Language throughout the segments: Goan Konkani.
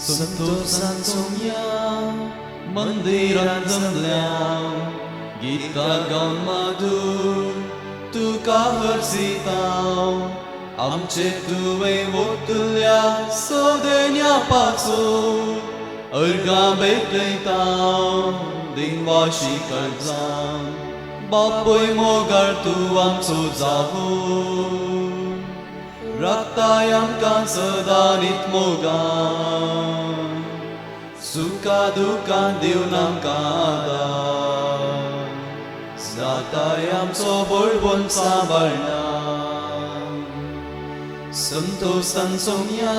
संतोषान सोम्या मंदिरान जमल्या गीता गावन माधूर तुका हरसिता आमचे तुवें वोतल्या सदेन्या पाचो अर्गां भेटयता दिनवाशी करजां बापूय मोगाळ तूं आमचो जावो राखताय आमकां सदां नीत मोगान सुखा दुखां दिवन आमकां आदार जाताय आमचो बळवंत सांबाळना संतोषान सोम्या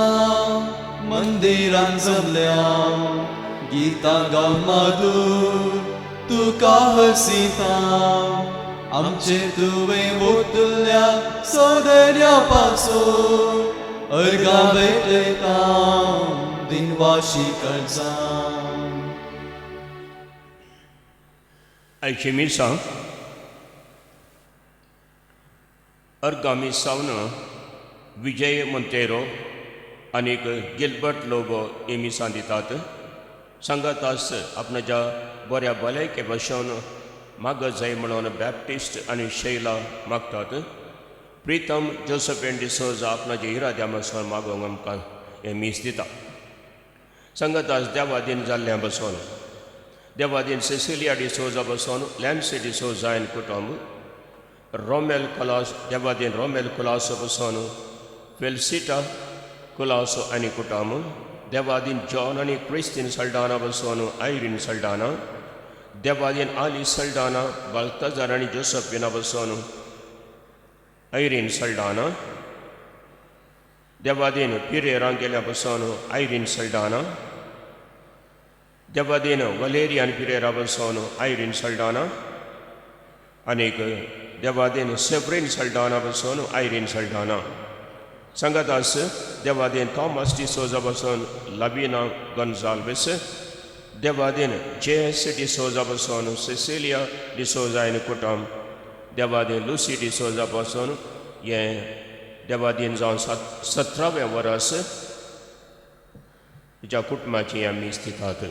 मंदिरान जमल्या गीतां गावन माधूर तुका हरसिता आमचे तुवें वोतल्या सदेन्या पाचो अर्गां भेटयता दिनवाशी करजां. आयची मिसां अर्गां मिसावन विजय मोंतेरो आनीक गिलबर्ट लोबो ही मिसां दितात. सांगातास आपणाच्या बऱ्या भलायके भशेन मागत जाय म्हणून बॅप्टिस्ट आनी शैला मागतात. प्रितम जोसफ एन डिसोजा आपणाच्या इराद्या बसून मागोवंक आमकां हें मीस दिता. सांगातास देवादीन जाल्ल्या बसून देवादीन सेसिलिया डिसोजा बसून लॅन्सी डिसोजा आनी कुटुंब, रोमेल कुलास देवादीन रोमेल कुलासो बसून फेलसिटा कुलासो आनी कुटुंब, देवादीन जॉन आनी क्रिस्तीन सल्डाना बसून आयरीन सल्डाना, देवादीन आली सल्डाना बाल्ताजार आनी जोसफिना बसून आयरीन सल्डाना, देवादीन पिरेरां गेल्या बसून आयरीन सल्डाना, देवादीन वलेरियन पिरेरा बसून आयरीन सल्डाना आनीक देवादीन सेफ्रीन सल्डाना बसून आयरीन सल्डाना. सांगातास देवादीन थॉमस डिसोजा बसून लबिना गोन्जाल्वीस, देवादीन जे एस डिसोजा बसून सेसिलिया डिसोजा आनी कुटुंब, देवादीन लुसी डिसोजा बसून हें देवादीन जावन 17वें वर्स तिच्या कुटुंबाची आमी दितात.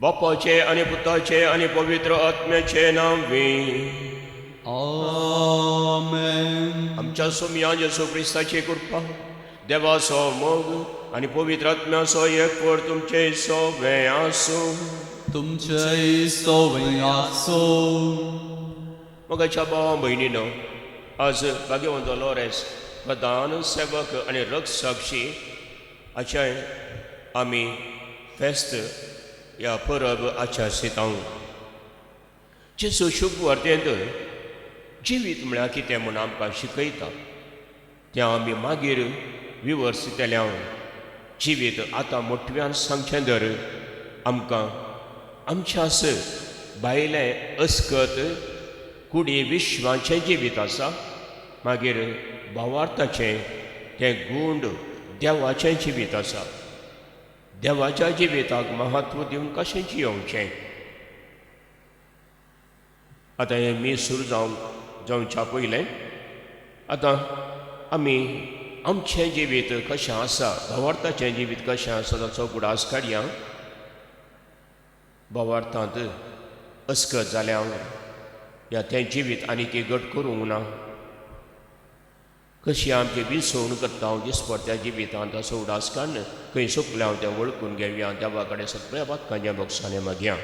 बापाचे आनी पुताचे आनी पवित्र आत्म्याचे नांवी आमेन. आमच्या सोम्या जेजू क्रिस्ताची कृपा, देवाचो मोग आनी पवित्र आत्म्याचो एकवट तुमचे सोवे आसूं. तुमचे सोवे आसूं. मोगाच्या भावा भयणीनो, आज भाग्यवंत लॉरेन्स प्रधान सेवक आनी रक्षसाक्षी हाचें आमी फेस्त ह्या परब आचरिता. जेजू शुभ वार्तेंत जिवीत म्हळ्यार कितें म्हूण आमकां शिकयता तें आमी मागीर विवर्सितले. जिवीत आतां मोटव्यान सांगचें दर आमकां आमच्यास भायलें अस्कत कुडी विश्वाचें जिवीत आसा, मागीर भावार्थाचें तें गूंड देवाचें जिवीत आसा. देवाच्या जिविताक महत्व दिवन कशें जियोवचें? आतां हें मीस सुरू जावच्या पयलें आतां आमी आमचें जिवीत कशें आसा, भावार्थाचें जिवीत कशें आसा ताचो उगडास काडया. भावार्थांत अस्कत जाल्या ह्या तें जिवीत आनी ती घट करूंक ना, कशी आमची विसवण करता हांव दिसपडट्या जिवितांत ताचो उगडास काडून खंय चुकलें हांव तें वळखून घेवया. देवा कडेन सगळ्या बातकांच्या बक्षांनी मागया.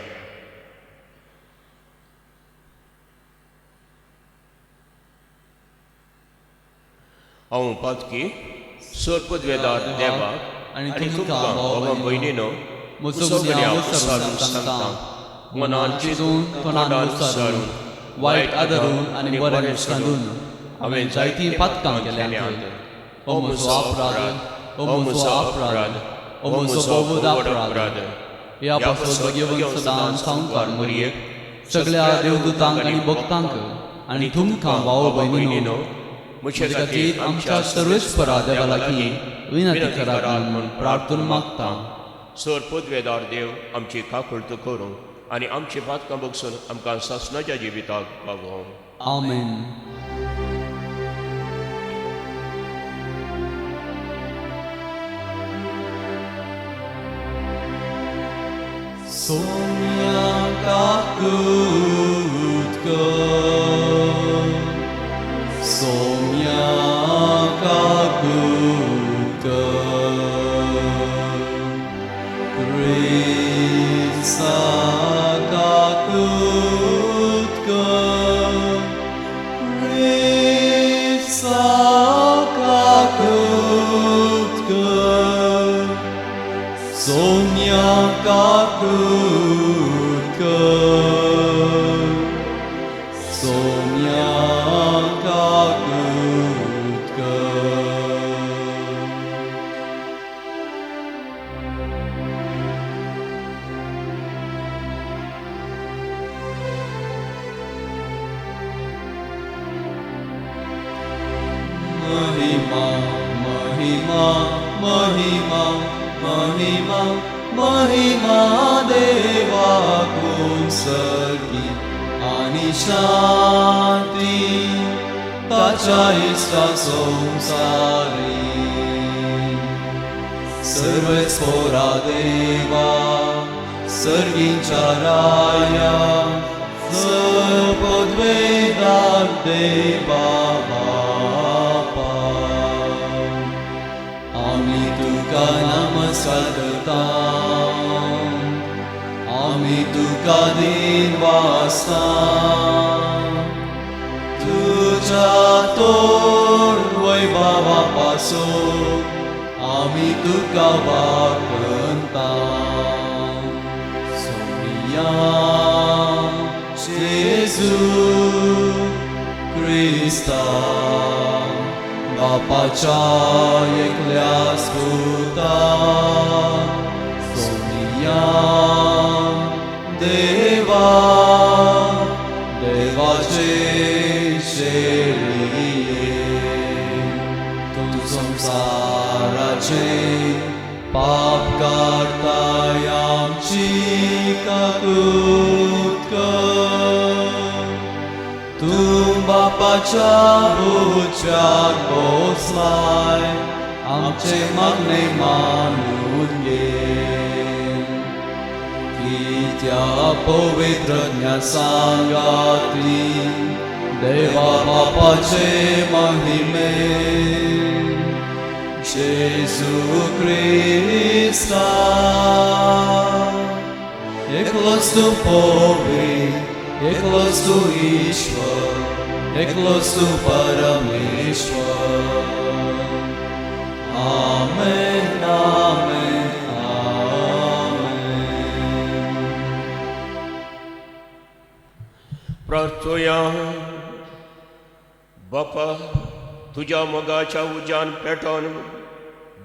हांव पातकी सर पदवेदार देवाक आनी तुमकां बाबा भयणीनो म्हजो गुन्यांव विसरून सांगता, मनान चिंतून तोंडान विसरून वायट आदरून आनी बरें सांदून हांवें जायतीं पातकां केल्यांत. ओ म्हजो अपराध, ओ म्हजो अपराध, ओ म्हजो भोव अपराध. ह्या पासत भगवंत सदां सावकार मरयेक सगळ्या देवदूतांक आनी भक्तांक आनी तुमकां भाव भयणीनो म्हजे खातीर आमच्या सर्वेस्परा देवा लागीं विनंती करात म्हूण प्रार्थना मागता. सर पदवेदार देव आमची काकुळट करूं आनी आमची पातकां बगसून आमकां सासणाच्या जिविताक पावोवं. आमेन. सोम्या काकूत कर, सोम्या काकूत कर, क्रिस्ता काकूत कर, क्रिस्ता काकूत कर, सोम्या काकूत कर, सोम्या काकूत कर। महिमा महिमा महिमा महिमा महिमा देवाकून सर्गी आनी शांती ताच्या इश्टा संवसारी। सर्वेस्पोरा देवा सर्गींच्या राया सर्वपद्वेदार देवा बापा, आमी तुका नमस्कार करता, आमी तुका दिन वासता, तुज्या तोंड वैभवा पासून आमी तुका वाखणता। सोमिया जेजू क्रिस्ता बापाच्या एकल्या पुता, सोमिया देवा देवाचे शेळये, तूं संवसाराचे पाप काडताय आमची काकूत कर, तूं बापाच्या उच्चाक बसलाय आमचे मागणे मानून घे। कित्या पवित्र ज्ञासांगाती देवा बापाचे महिमे जेजू क्रिस्ता एकलोच तूं पवित्र, एकलोच तूं ईश्वर, एकलोच तूं परमेश्वर। आमेन आमेन आमेन। प्रार्थोया। बापा तुज्या मोगाच्या उज्यान पेटोवन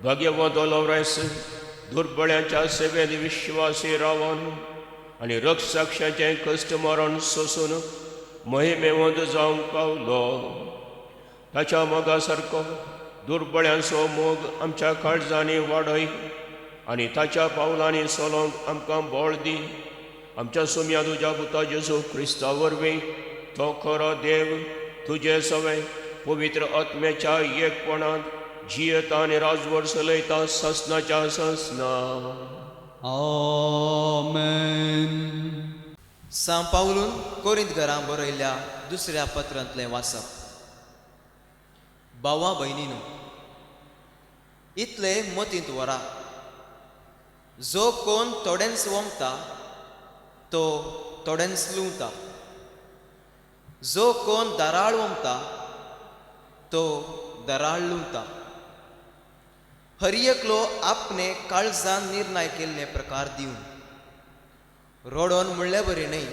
भाग्यवंत लवरेस दुर्बळ्यांच्या सेवेंत विश्वासी रावन आनी रक्षाक्षाचें कश्ट मरण सोसून महिमेवंत जावंक पावलो। ताच्या मोगा सारको दुर्बळ्यांचो मोग आमच्या काळजांनी वाडय आनी ताच्या पावलांनी चलोवंक आमकां बळ दी। आमच्या सुम्या तुज्या पुता जेजू क्रिस्ता वरवीं तो खरो देव तुजे सवें पवित्र आत्म्याच्या एकपणांत जियेता आनी राजवट चलयता ससनाच्या ससना। आमेन। सांव पावलून कोरिंत घरां बरयल्ल्या दुसऱ्या पत्रांतलें वाचप। भावा भयणीनो, इतले मतींत व्हरा, जो कोण थोड्यांच वमता तो थोड्यांच लुंवता, जो कोण दराळ वमता तो दराळ लुंवता। हर एकलो आपणे काळजान निर्णय केल्ले प्रकार दिवन रडोन म्हणले बरें न्हय,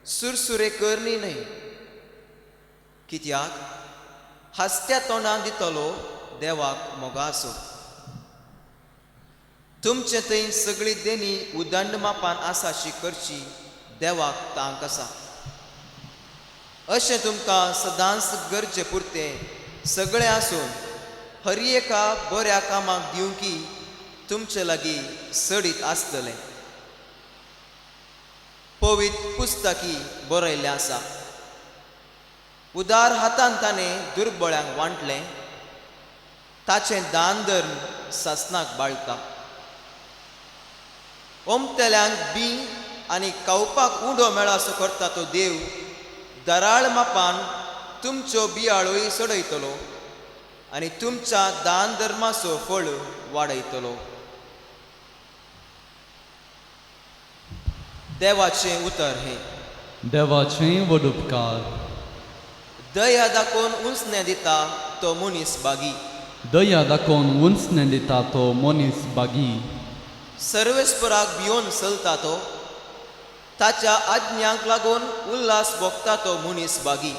सुरसुरे करणी न्हय, कित्याक हासत्या तोंडान दितलो देवाक मोगा आसो। तुमचे थंय सगळी देणी उदंड मापान आसाशी करची देवाक तांक आसा। अशें तुमकां सदांच गरजे पुरतें सगळें आसून हर एका बऱ्या कामाक दिवंकी तुमचे लागीं सडीत आसतलें। पवित्र पुस्तकी बरयल्लें आसा, उदार हातान ताणें दुर्बळ्यांक वांटलें, ताचें दान धर्म सासनाक बाळता। ओमतेल्यांक बी आनी खावपाक उंडो मेळासो करता तो देव दराळ मापान तुमच्यो बियाळोय चडयतलो आनी तुमच्या दान धर्माचो फळ वाडयतलो. देवाचें उतर हें. देवाचें व्हड उपकार. दया दाखोवन उंचणे दिता तो मनीस बागी. दया दाखोवन उंचणे दिता तो मनीस बागी. सर्वेस्पराक भियोन चलता तो, ताच्या आज्ञांक लागून उल्हास भोगता तो मनीस बागी.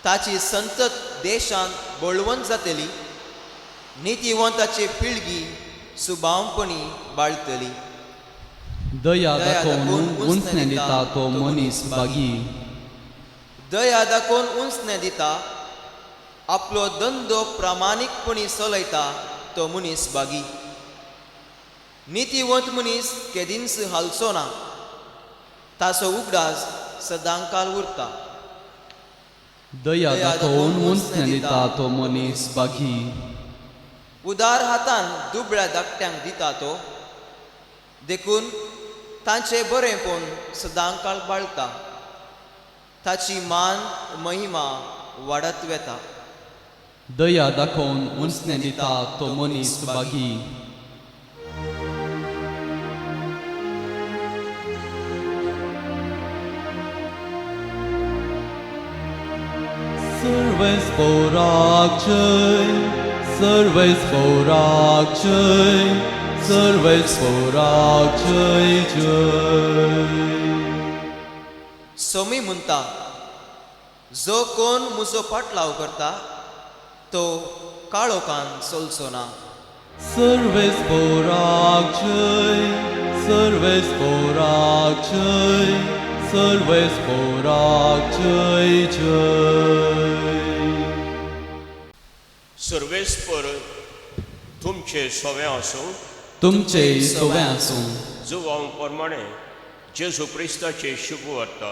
ताची संतत देशांत बळवंत जातली, नितीवंताची पिळगी सुबावपणी बाळतली. दया दाखोवन उंचणे दिता तो मनीस बागी. दया दाखोवन उंचणे दिता, आपलो धंदो प्रामाणीकपणी चलयता तो मनीस बागी. नितीवंत मनीस केदींच हालचो ना, ताचो उगडास सदांकाल उरता. दया दाखोवन उंचणे दिता तो मनीस बागी. उदार हातान दुबळ्या धाकट्यांक दिता तो, देखून तांचे बरेंपण सदांकाळ बाळता. ताची मान महिमा वाडत वेता. दया दाखोवन उंचणे दिता तो मनीस बागी. सर्वेस पोराक जय, सर्वेस पोराक जय, सर्वेस पोराक जय जय. सोमी म्हणटा, जो कोण म्हजो पाटलाव करता तो काळोखान चलचो ना. सर्वेस पोराक जय, सर्वेस पोराक जय, सर्वेस पोराक जय जय. सर्वेस्पर तुमचे सोवे आसूं, तुमचे सोवे आसूं. जुवांव प्रमाणे जेजू क्रिस्ताचे शुभ वार्ता.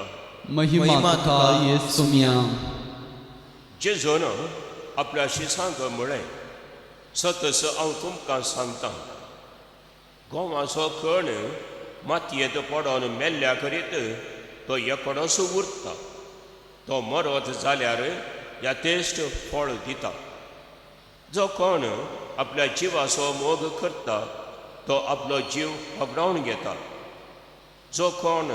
महिमा तुका येसुम्या. जेजून आपल्या शिसांक म्हळें, सतस हांव तुमकां सांगता, गोवाचो कण मातयेंत पडोन मेल्ल्या करीत तो एकोडोच उरता, तो मरत जाल्यार यथेश्ट फळ दिता. जो कोण आपल्या जिवाचो मोग करता तो आपलो जीव होगडावन घेता. जो कोण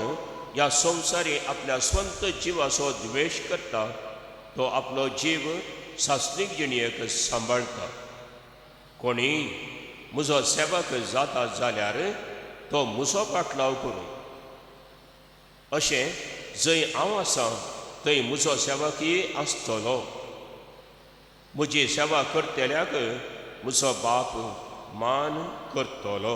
ह्या संवसारी आपल्या स्वंत जिवाचो द्वेश करता तो आपलो जीव सासणीक जिणेक सांबाळटा. कोणी म्हजो सेवक जाता जाल्यार तो म्हजो पाटलाव करूं, अशें जंय हांव आसा थंय म्हजो सेवकय आसतलो. म्हजी सेवा करतल्याक म्हजो बाप मान करतलो.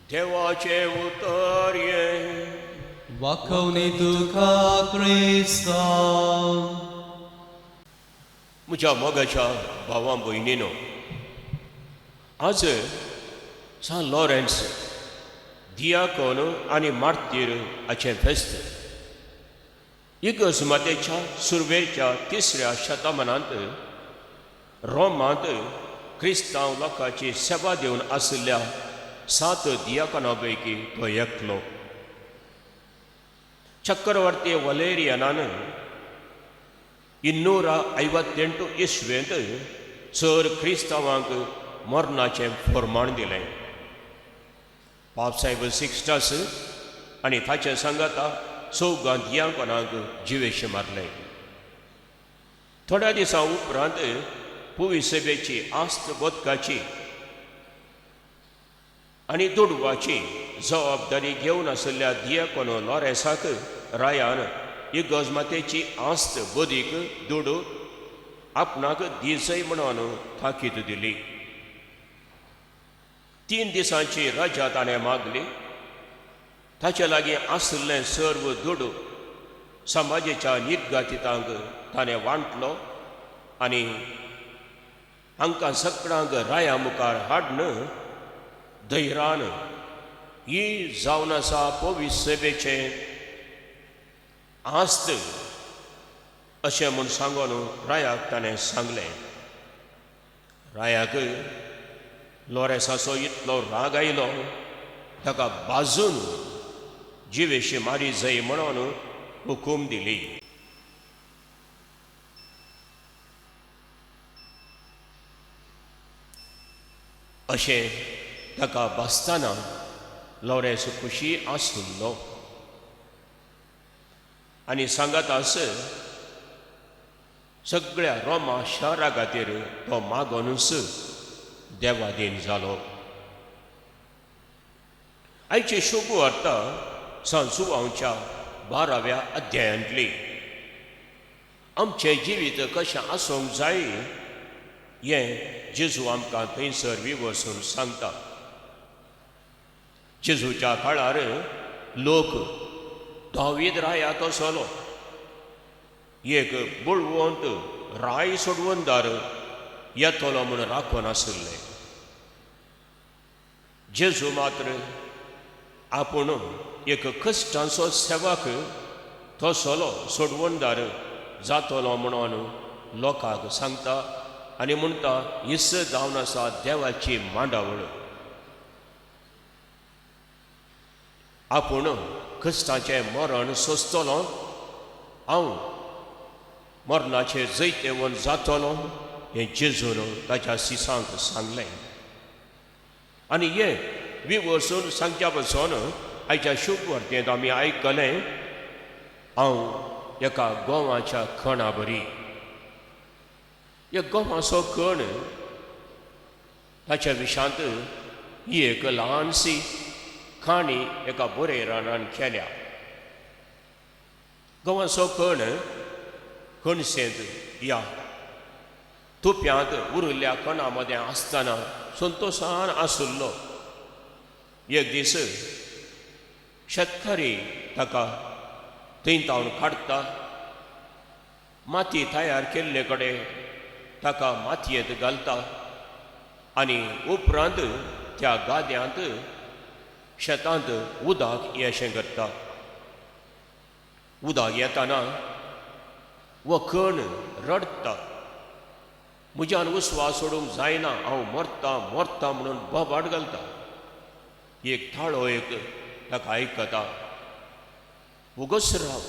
देवाचें उतर हें. वाखवणी तुका क्रिस्ता. म्हज्या मोगाच्या भावा भयणीनो, आज सान लॉरेन्स दियाकोन आनी मार्तीर हाचें फेस्त. इगर्ज मातेच्या सुरवेच्या तिसऱ्या शतमानांत रोमांत क्रिस्तांव लोकांची सेवा दिवन आशिल्ल्या 7 दियाकोना पैकी तो एकलो. चक्रवर्ती वलेरियनान 258 इसवेंत चड क्रिस्तांवांक मरणाचें फर्माण दिलें. पापसाहेब सिक्स्टस आनी ताचे सांगाता 4 दियाकोनांक जिवेश मारले. थोड्या दिसां उपरांत पुवी सभेची आस्त बदकाची आनी दुडवाची जबाबदारी घेवन आशिल्ल्या दियाकोनो लॉरेसाक रायान इगर्ज मातेची आस्त बदीक दुडू आपणाक दिसय म्हणून ताकीद दिली. 3 दिसांची रजा ताणें मागली. ताचे लागीं आशिल्लें सर्व दुडू समाजेच्या निर्गातितांक ताणें वांटलो आनी हांकां सगळ्यांक राया मुखार हाडून धैरान ही जावन आसा पवित्र सभेचें आस्त अशें म्हूण सांगून रायाक ताणें सांगलें. रायाक लॉरेसाचो इतलो राग आयलो, ताका बाजून जिवेशी मारी जाय म्हणून हुकूम दिली. अशें ताका भासतना लॉरेस खुशी आसलो आनी सांगत आस सगळ्या रोमा शहरा खातीर तो मागोनूच देवादीन जालो. आयची शुभ वार्ता सांजुवांच्या 12व्या अध्यायांतली. आमचें जिवीत कशें आसूंक जाय हें जेजू आमकां थंयसर विवसून सांगता. जेजूच्या काळार लोक दावीद राया तसलो एक बळवंत राय सोडवणदार येतलो म्हूण राखून आशिल्ले. जेजू मात्र आपूण एक कश्टांचो सेवक तसलो सोडवणदार जातलो म्हणून लोकांक सांगता आनी म्हणटा his जावन आसा देवाची मांडावळ. आपूण क्रिस्ताचें मरण सोंसतलो, हांव मरणाचेर जैतेवन जातलो हें जेजून ताच्या शिसांक सांगलें. आनी हें विवसून सांगच्या पासून आयच्या शुभ वार्तेंत आमी आयकलें, हांव एका गोवाच्या कणा बरी. एक गोवाचो कण ताच्या विशांत ही एक ल्हानशी काणी एका बरे रानान केल्या. गोवाचो कण कणसेंत या तुप्यांत उरिल्ल्या कणा मदें आसतना संतोशान आशिल्लो. एक दीस शेतकरी ताका थंय तावन काडटा, माती तयार केल्ले कडेन ताका मातयेंत घालता आनी उपरांत त्या गाद्यांत शेतांत उदक येशें करता. उदक येतना वो कण रडटा, म्हज्यान उस्वास सोडूंक जायना, हांव मरता मरता म्हणून बोबाट घालता. एक थाळो एक ताका आयकता, उगोच राव.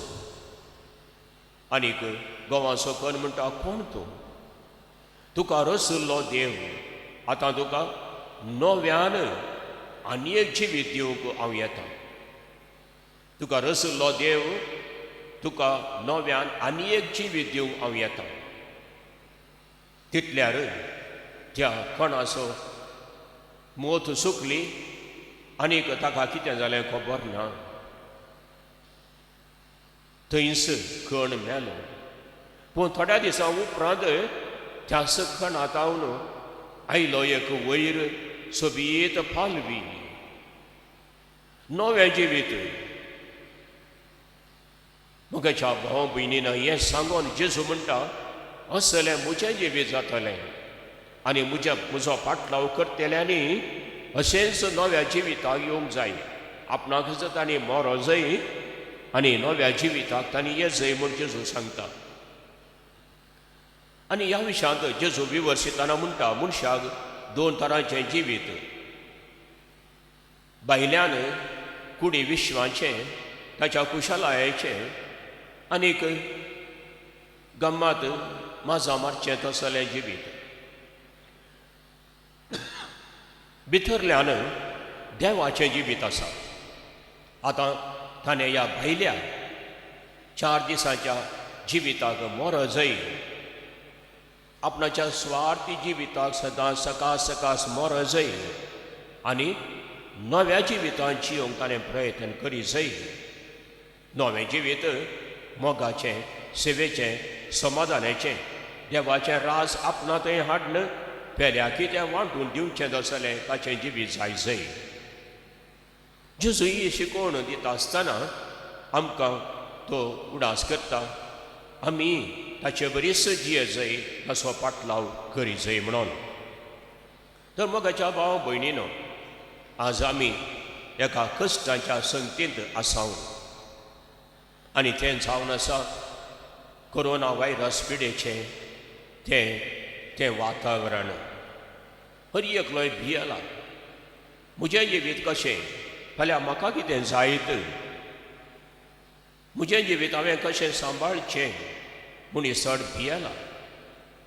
आनीक गोवाचो कण म्हणटा, कोण तूं? तुका रसुल्लो देव आतां तुका नव्यान आनी एक जिवीत दिवंक हांव येता. तुका रसुल्लो देव तुका नव्यान आनी एक जिवीत दिवंक हांव येता. तितल्यार त्या कणाचो मोत सुकली आनीक ताका कितें जालें खबर ना. थंयच कण मेलो. पूण थोड्या दिसां उपरांत त्याच कणांत आयलो एक वयर सोबीत पालवी, नवें जिवीत. म्हज्या भाव भयणीन हें सांगून जेजू म्हणटा, असलें म्हजें जिवीत जातलें आनी म्हज्या म्हजो फाटलाव करतल्यांनी अशेंच नव्या जिविताक येवंक जाय. आपणाकच तांणी मरो जाय आनी नव्या जिविताक तांणी ये जाय म्हूण जेजू सांगता. आनी ह्या विशयांत जेजू विवर्सिताना म्हणटा, मनशाक दोन तरांचें जिवीत, भायल्यान कुडी विश्वाचें ताच्या कुशलायेचें आनीक गम्मात माजा मारचें तसलें जिवीत. भितरल्यान देवाचें जिवीत आसा. आतां ताणें ह्या भायल्या 4 दिसांच्या जिविताक मरो जाय, आपणाच्या स्वार्थी जिविताक सदां सकाळ सकाळ मरो जाय आनी नव्या जिवितान जियोंक ताणें प्रयत्न करी जाय. नवें जिवीत मोगाचें, सेवेचें, समाधानाचें, देवाचें राज आपणा थंय हाडून पेल्या कितें वांटून दिवचें तसलें ताचें जिवीत जाय जाय. जेजू ही शिकवण दिता आसतना आमकां तो उडास करता, आमी ताचे बरीच जिये जाय, ताचो पाटलाव करी जाय म्हणून. तर मोगाच्या भाव भयणीनो, आज आमी एका कश्टाच्या संगतींत आसाव आनी तें जावन आसा कोरोना व्हायरस पिडेचें तें तें वातावरण. हर एकलोय भियेला, म्हजें जिवीत कशें, फाल्यां म्हाका कितें जायत, म्हजें जिवीत हांवें कशें सांबाळचें म्हूण चड भियेला.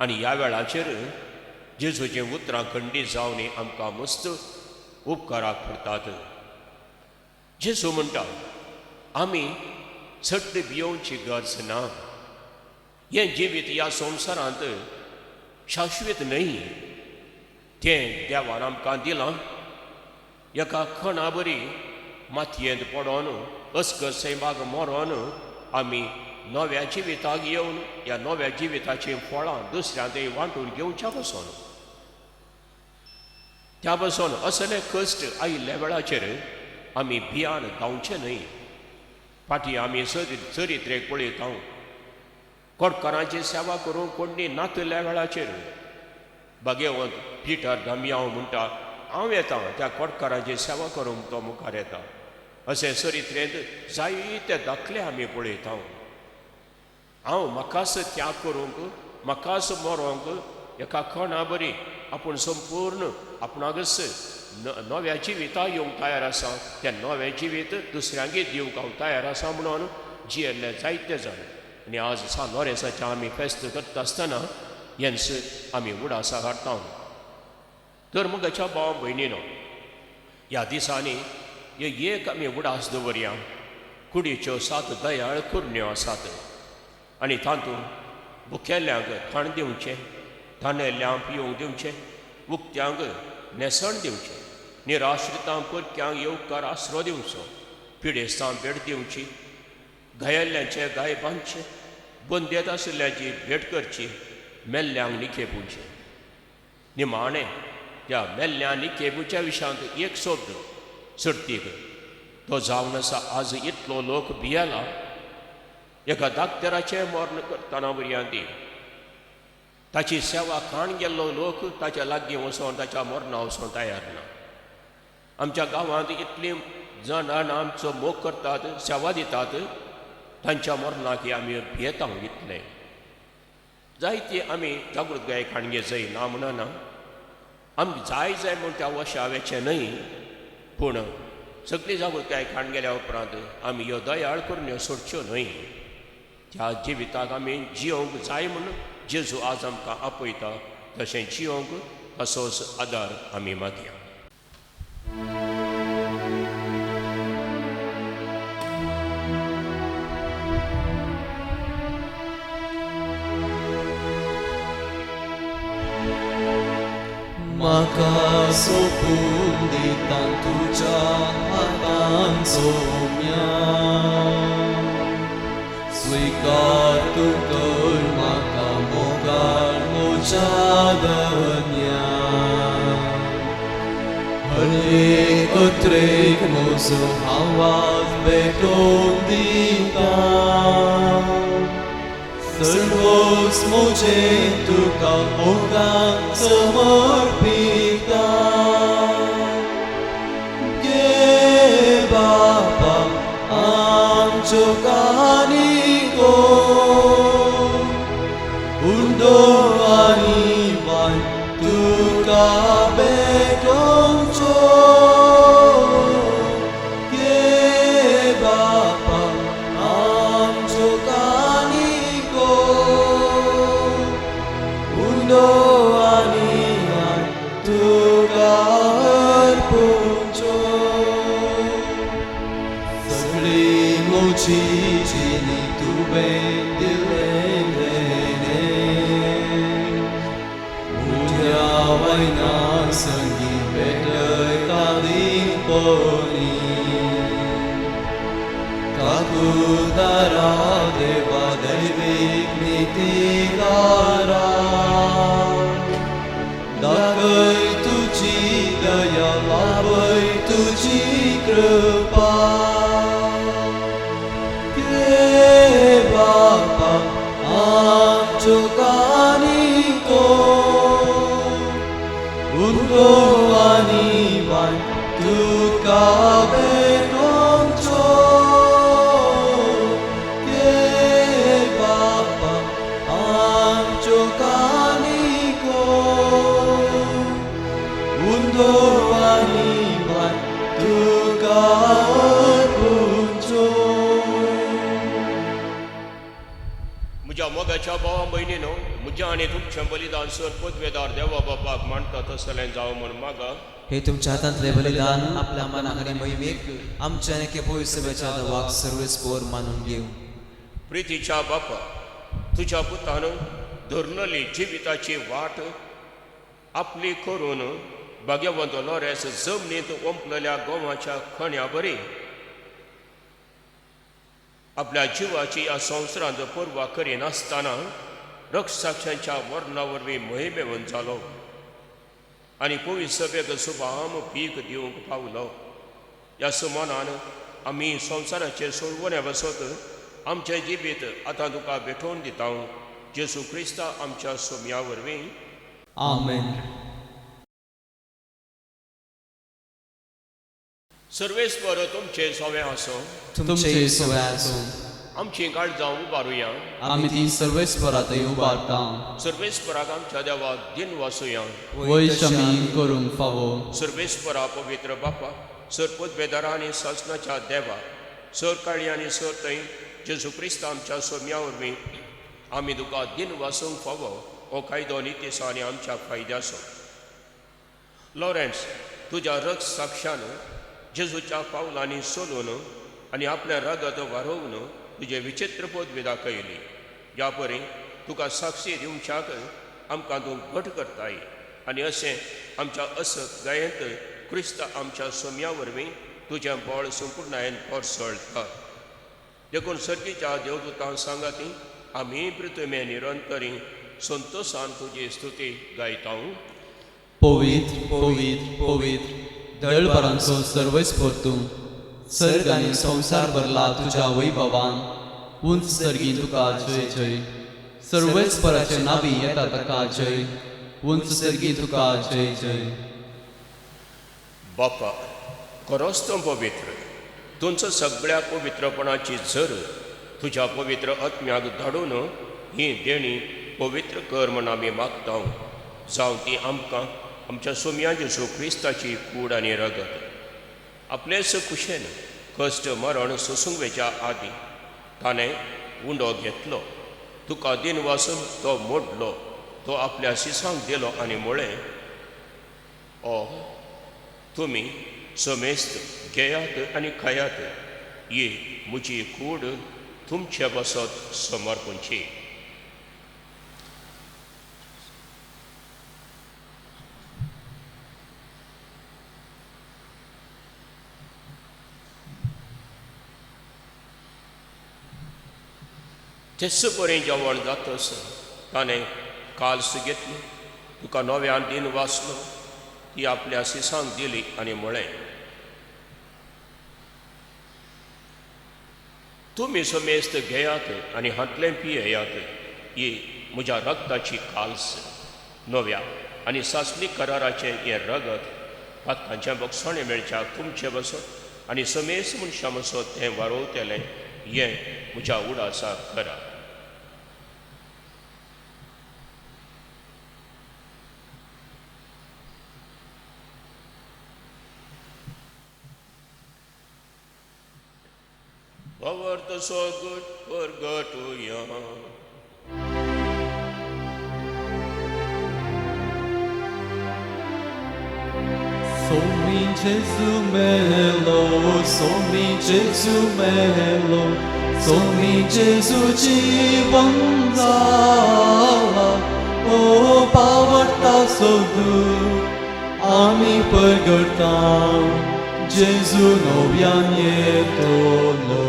आनी ह्या वेळाचेर जेजूचीं उतरां खंडीत जावन आमकां मस्त उपकाराक पडटात. जेजू म्हणटा आमी चड भियोवची गरज ना. हें जिवीत ह्या संवसारांत शाश्वत न्हय, तें देवान आमकां दिलां. एका खणा बरी मातयेंत पडोन अस्कर सैमाक मरोन आमी नव्या जिविताक येवन ह्या नव्या जिविताचीं फळां दुसऱ्यांतय वांटून घेवच्या पसून त्या पसून असले कश्ट आयिल्ल्या वेळाचेर आमी भियान धांवचें न्हय. फाटीं आमी चरित्रेक पळयता, कोटकारांची सेवा करूंक कोण्णी नातल्या वेळाचेर बागेवंत पिटर दामयांव म्हणटा हांव येता त्या कोटकारांची सेवा करूंक, तो मुखार येता. अशें चरित्रेंत जायते दाखले आमी पळयता. हांव म्हाकाच त्याग करूंक, म्हाकाच मरोंक एका खणा बरी आपूण संपूर्ण आपणाकच नव्या जिविता येवंक तयार आसा, त्या नवें जिवीत दुसऱ्यांकय दिवंक हांव तयार आसा म्हणून जियेल्ले जायते जाण. आनी आज सान लोरेंसाचें आमी फेस्त करता आसतना हेंच आमी उडासा हाडटा. तर म्हज्या भाव भयणीनो, ह्या दिसांनी हे एक आमी उडास दवरया. कुडीच्यो सात दयाळ कुरण्यो आसात आनी तातूंत भुकेल्ल्यांक खाण दिवचें, तानेल्ल्यांक पिवंक दिवचें, उक्त्यांक न्हेसण दिवचें, निराश्रितांक परक्यांक येवकार आसरो दिवचो, पिडेस्तांक भेट दिवची, घायल्ल्यांचे गाय बांदचे, बंदेत आशिल्ल्यांची भेट करची, मेल्ल्यांक निखेपुचें. निमाणें त्या मेल्ल्या निखेपुच्या विशयांत एक शब्द सर्तीक तो जावन आसा. आज इतलो लोक भियेला एका दाक्तेराचें मर्ण करतना भुरग्यां ताची सेवा खाण गेल्लो लोक ताच्या लागीं वचोन ताच्या मरणा वचोन तयार ना. आमच्या गांवांत इतलीं जाणां आमचो मोग करतात, सेवा दितात, तांच्या मरणाक आमी भियेता. इतलें जायती आमी जागृतकाय खाणगे जाय ना म्हणना, आमी जाय जाय म्हूण त्या वशा वेचें न्हय, पूण सगळी जागृतकाय खाण गेल्या उपरांत आमी ह्यो दयाळ करून सोडच्यो न्हय. त्या जिविताक आमी जियोंक जाय म्हूण जेजू आज आमकां आपयता, तशें जियोंक तसोच आदार आमी मागया. म्हाका सोपून दिता तुज्या हातांचो म्यान, स्विकार तूं कर म्हाका मोगाळ म्हज्या धन्या. हरेक अत्रेक म्हजो आवाज भेटोवन दिता, सर्वोच म्हजें तुका मोगान समर्पिता. गे बापा आमच्यो कानिको उंडो आनी वाय तुका भेटोवचो. गे बापा आमच्यो कानिको उंडो आनी वाय तुका अर्पुचो. सगळी म्हजी जिणी तुवें दिलें म्हज्या वयना संगी पेटयता दिपणी. काकुदारा देवा दैवीक नितीकारा, दाखय तुजी दया लाभय तुजी कृपा. गे बापा आमच्यो कानिको उंडो आनी वाय तुका भेटोवचो. गे बापा आमच्यो कानिको मोगाच्या भावा भयणीनो, म्हज्या आनी तुमचें बलिदान सर पदवेदार देवा बापाक मानता तसलें जावं म्हूण मागा. हे तुमच्या हातांतले बलिदान आपल्या मनाक आनी महिमेक आमच्या आनी पवित्र देवाक सर्वेस्पोर मानून घेवं. प्रितीच्या बापा, तुज्या पुतान धरलेली जिविताची वाट आपली करून भाग्यवंत लोरेस जमनींत ओंपलेल्या गोवाच्या खण्या बरी आपल्या जिवाची ह्या संवसारांत पर्वा करिनासतना रक्षाक्षांच्या मरणा वरवीं मोहिमेवन जालो आनी पवित्र सभेक सुभाम पीक दिवंक पावलो. ह्या सुमनान आमी संवसाराचे सोडवणे बसत आमचें जिवीत आतां तुका भेटोवन दिता, जेजू क्रिस्ता आमच्या सोम्या वरवीं. आमेन. सर्वेस्पर तुमचें सवें आसूं. तुमचे सवय आसूं. आमची काळजां उबारुया. आमी ती सर्वेस्परातय उबारता. सर्वेस्पराक आमच्या देवाक दिन वासुया. वयश आमी करूंक फावो. सर्वेस्परा पवित्र बापा, सर पदवेदारा आनी सासणाच्या देवा, सर काळी आनी सर थंय जेजू क्रिस्त आमच्या सोम्या वरवीं आमी तुका दिन वासूंक फावो हो कायदो नितीचो आनी आमच्या फायद्याचो. लॉरेन्स, तुज्या रक्त साक्षान जेजूच्या पावलांनी सोलून आनी आपलें रगत वारोवन तुजें विचित्र पदवी दाखयली, ज्या परी तुका साक्षी दिवच्याक आमकां तूं घट करताय आनी अशें आमच्या असक गायेंत क्रिस्त आमच्या सोम्या वरवीं तुजें बळ संपूर्णायेन कोरसळटा. देखून सर्गीच्या देवदूतां सांगाती आमी पृथ्वी निरंतरी संतोशान तुजी स्तुती गायता. पवित्र पवित्र पवित्र दळभरांचो सर्वेस्पर तूं, सर्ग आनी संवसार भरला तुज्या वैभवान. उंच सर्गी तुका जय जय. सर्वेस्पराचे नावी येता ताका जय. उंच सर्गी तुका जय जय. बापा, खरोच तूं पवित्र, तुमचो सगळ्या पवित्रपणाची झर तुज्या पवित्र आत्म्याक धाडून ही देणी पवित्र कर म्हूण आमी मागता. जावं ती आमकां आमच्या सोम्या जेजू क्रिस्ताची कूड आनी रगत. आपलेच कुशेन कश्ट मरण सोसूंक वेच्या आदीं ताणें उंडो घेतलो, तुका दिन वासून तो मोडलो, तो आपल्या शिसांक दिलो आनी म्हळें, ओ तुमी समेस्त घेयात आनी खायात, ही म्हजी कूड तुमचे बसत समर्पणची. तेच बरें जेवण जातस ताणें काल्स घेतली, तुका नव्यान दिन वाचलो, ती आपल्या शिसांक दिली आनी म्हळें, तुमी समेस्त घेयात आनी हांतलें पियेयात, ही म्हज्या रगताची काल्स, नव्या आनी सासणी कराराचें हें रगत पातकांचें बक्षणें मेळच्याक तुमचें बसत आनी समेस्त मनशां बसत तें वारोवतलें, हें म्हज्या उडासाक करा. भवर्त सोगट परगटुया. Somi Gesù melo, somi Gesù melo, somi Gesù जीवन जाला, ओ पावरता सोदू आमी परगटता, जेजू नव्यान येतलो.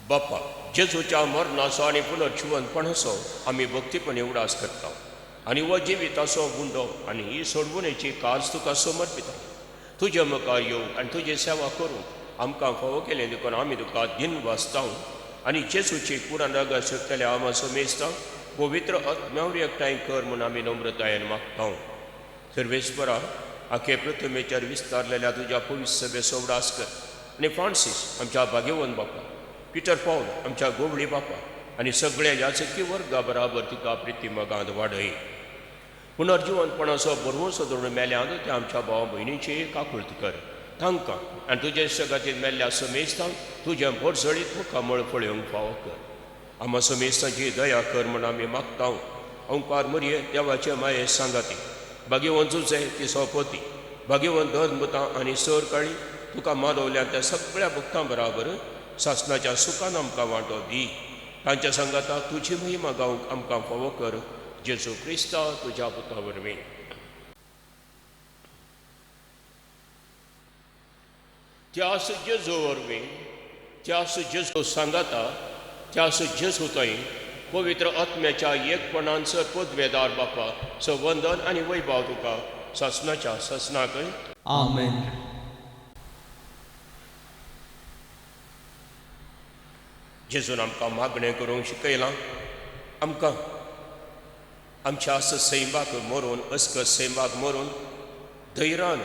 बापा, जेजूच्या मरणाचो आनी पुनर्जिवंतपणाचो आमी भक्तीपणी उडास करता आनी हो जिविताचो गुंडो आनी ही सोडवणेची काज तुका समर्पिता. तुजे मुखार येवंक आनी तुजी सेवा करूंक आमकां फावो केलें देखून आमी तुका दिन वाचता आनी जेजूची कुरान रगत शकतल्या आमा समेस्ता पवित्र आत्म्यावर एकठांय कर म्हूण आमी नम्रतायेन मागता. सर्वेस्परा, आखे पृथ्वीचेर विस्तारलेल्या तुज्या पवित्र सभेचो उडास कर आनी फ्रांसीस आमच्या भाग्यवंत बापा, पिटर पावल आमच्या गोवळी बापा आनी सगळ्या याचकी वर्गा बराबर तिका प्रिती मगांत वाडय. पुनर्जिवंतपणाचो बरवसो धरून मेल्यांत त्या आमच्या भाव भयणीची काकुळत कर, तांकां आनी तुजे सगातीन मेल्ल्या समेस्तांक तुजें भरसळीत मुखामळ पळोवंक फावो कर. आमा समेस्तांची दया कर म्हण आमी मागता. ओंकार मरये देवाचे माये सांगाती भाग्यवंत जुजे ती सोंपती भाग्यवंत धर्मतां आनी सर काळी तुका मानवल्या त्या सगळ्या भक्तां बराबर सासनाच्या सुखान आमकां वांटो दी. तांच्या सांगाता तुजी महिमा गावंक आमकां फावो कर जेजू क्रिस्ता तुज्या पुता वरवीं. त्यास जेजू वरवीं त्यास जेजू सांगाता त्यास जेजू थंय पवित्र आत्म्याच्या एकपणान सर पदवेदार बापा सवंदन आनी वैभाव तुका सासनाच्या सासनाक. आमेन. जेजून आमकां मागणें करूंक शिकयलां. आमकां आमच्या सैमाक मरून अस्कत सैमाक मरून धैर्यान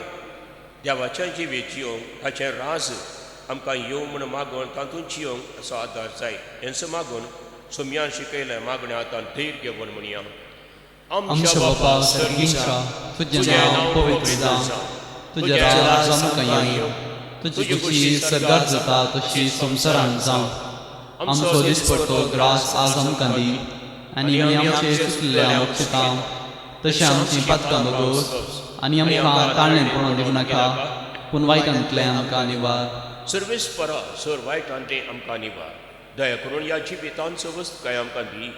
देवाच्या जिवीत जिवंक ताचें राज आमकां येवं म्हूण मागून तातूंत जिवंक असो आदार जाय हेंच मागून सोम्यान शिकयलें मागणें आतां धैर्य घेवन म्हणया. आमच्या बापा सर्गीच्या तुजें नांव पवित्र जावं, तुजें राज आमकां येवं, तुजी खुशी सर्गार जाता तशी संवसारांत जावं. आमचो दिसपडतो ग्रास आज आमकां दी आनी आमी आमचे चुकल्ल्या बक्षिता तशें आमचीं पातकां भोगोस आनी आमकां ताळणें पडोवन दिवं नाका पूण वायटांतलें आमकां निवार. सर्वेस परा सर वायटांतलें आमकां निवार. दया करून ह्या जिवितांचो वस्त काय आमकां दी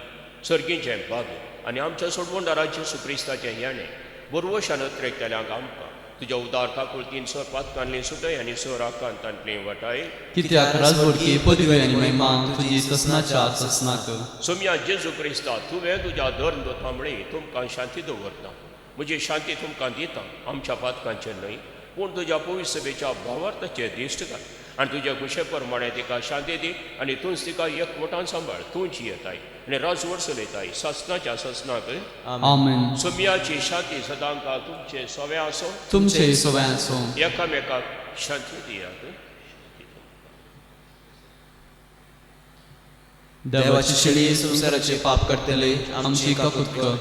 सर्गीचें भाग आनी आमच्या सोडवणदाराचें सुक्रिस्ताचें ह्याणें बरवशान त्रेकतल्यांक आमकां तुज्या उदार काकुळतीन सर पातकांतलें सुटय आनी सर आकांतांतलें वाटाय. कित्याक राजवडकी पदवी आनी महिमा तुजी ससनाच्या ससनाक. सोम्या जेजू क्रिस्ता तुवें तुज्या धर्म दोता म्हळी तुमकां शांती दवरता म्हजी शांती तुमकां दिता आमच्या पातकांचें न्हय पूण तुज्या पवित्र सभेच्या भावार्थाचें दिश्ट घाल आनी तुज्या खुशे प्रमाणे तिका शांती दी आनी तूंच तिका एकवटान सांबाळ. तूंच येताय आनी राजवट चलयताय सासनाच्या सासनाक. आमेन. सोम्याची शांती सदांकाळ तुमचे सवे आसो तुमचे सवे आसो. एकामेकाक शांती दियात. देवाची शेळी संवसाराचे पाप करतले आमची काकूत कर.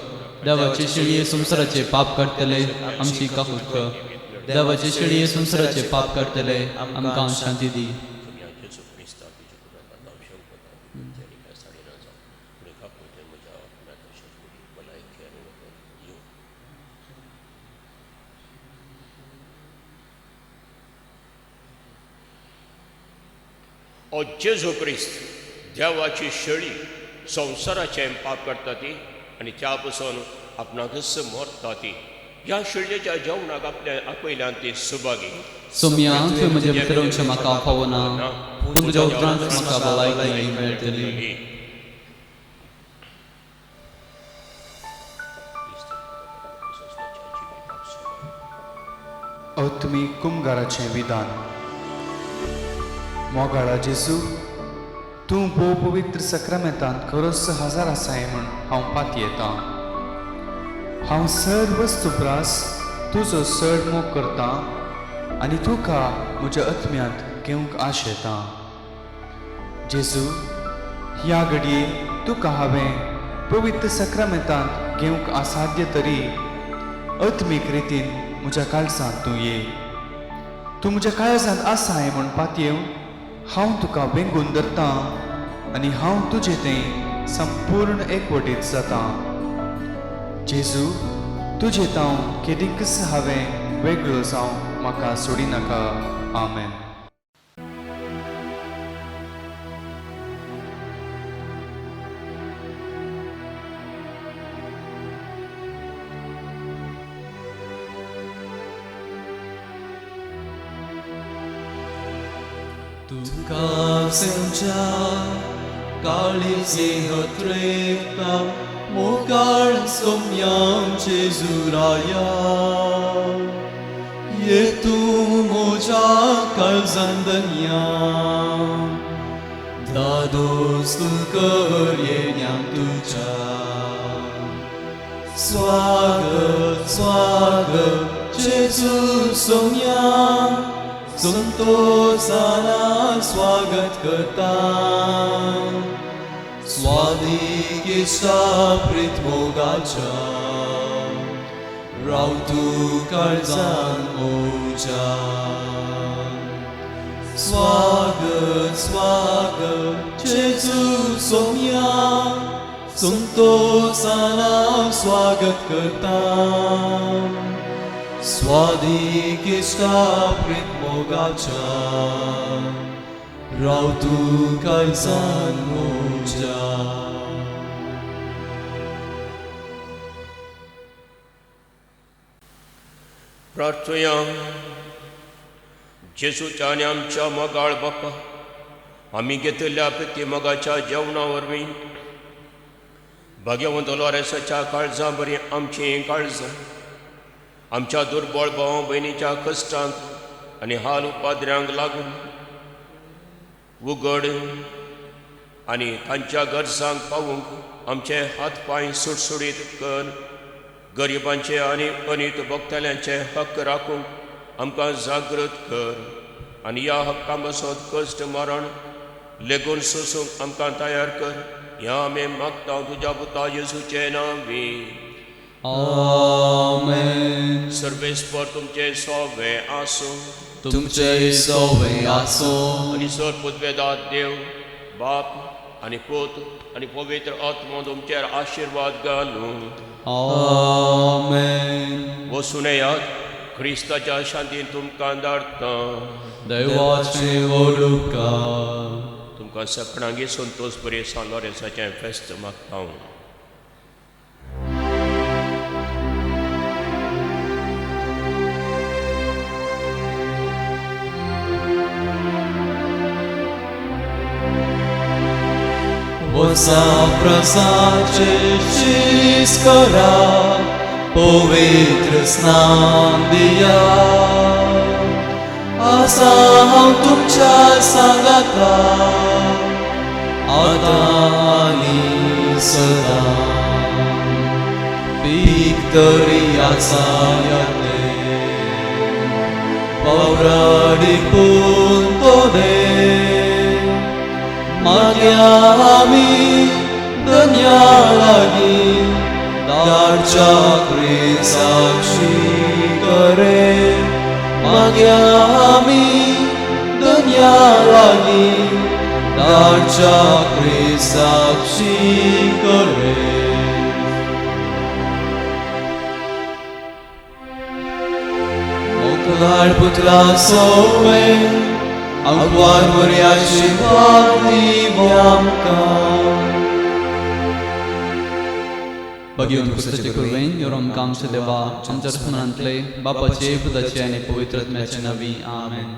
देवाची शेळी संवसाराचे पाप करतले आमची काकूत कर. देवाचे शेळये संवसाराचे पाप करतले आमकां शांती दी. ओ जेजू क्रिस्त देवाची शेळी संवसाराचें पाप करता ती आनी त्या पसून आपणाकच मरता ती. ह्या शेळयेच्या जेवणाक आपल्या आपयल्यान ती सुभागी. सोम्या तुवें म्हजें भितर वचचें म्हाका फावना पूण तुज्या उपरांत म्हाका भलायकी मेळटली. आत्मीक कुमगाराचें विधान. मोगाळा जेजू, तूं भोव पवित्र सक्रामेंतांत खरोच हजार आसाय म्हूण हांव पातयेतां. हांव सर्व वस्तू प्रास तुजो चड मोग करतां आनी तुका म्हज्या आत्म्यांत घेवंक आशेतां. जेजू, ह्या घडये तुका हांवें पवित्र सक्रामेंतांत घेवंक असाध्य तरी आत्मीक रितीन म्हज्या काळजांत तूं ये. तूं म्हज्या काळजांत आसाय म्हूण पातयेवन हांव तुका वेंगून धरतां आनी हांव तुजें तें संपूर्ण एकवटीत जातां. जेजू, तुजें तांव केदींकच हांवें वेगळो जावं म्हाका सोडिनाका. आमेन. तुका सेंच्या काळीजे हत्रेकता मोगाळ सोम्यां जेजुराया ये तूं म्हज्या काळजान दन्या दादोस तूं कर येण्यांक तुज्या. स्वागत स्वागत जेजू सोम्या संतोषाना स्वागत करता. स्वादिकेच्या प्रीत मोगाच्या राव तूं काळजान म्हज्या. स्वागत स्वागत जेजू सोम्या संतोषान हांव स्वागत करता स्वादीक इश्टा प्रीत मोगाच्या राव तूं काळजान म्हज्या. प्रार्थुया. जेजूच्या आनी आमच्या मोगाळ बापा, आमी घेतिल्ल्या प्रिती मोगाच्या जेवणा वरवीं भाग्यवंत लोरेसाच्या काळजां बरी आमचीं काळजां आमच्या दुर्बळ भाव भयणीच्या कश्टांक आनी हाल उपाद्र्यांक लागून उगड आनी तांच्या गरजांक पावूंक आमचे हात पांय सुटसुटीत कर. गरिबांचे आनी अनीत भोगतल्यांचे हक्क राखूंक आमकां जागृत कर आनी ह्या हक्कां बसत कश्ट मरण लेगून सोसूंक आमकां तयार कर. ह्या आमी मागता तुज्या पुता जेजूचें नांवी. आमेन. सर्वेस्पर तुमचे सोवे आसूं. तुमचे सोवे आसूं. आनी सर पुदवेदात देव बाप आनी पूत आनी पवित्र आत्मो तुमचेर आशिर्वाद घालूं. आमेन. वसून येयात, क्रिस्ताच्या शांतीन तुमकां धाडटा. देवाचें व्हड उपकार. तुमकां सगळ्यांक संतोश बरी सान लोरेंसाचें फेस्त मागता. वसा प्रसाचे शीस करा पवित्र स्नान दिया आसा हांव तुमच्या सांगाता आतां आनी सदां. पीक तरी आसा येतें वावराडी पूण तोडें मागया आमी दन्या लागीं दारच्या क्रिसाक्षी करे. मागया आमी दन्या लागीं दारच्या क्रिसाक्षी करे. मोकलाड पुतला सोवे आंकवार बरी आशिर्वाद दिवो आमकां. भगवंत क्रिस्ताचे कृपेन योरम कामचे देवा आमच्या मनांतले बापाचे पुताचे आनी पवित्र आत्म्याचे नांवी. आमेन.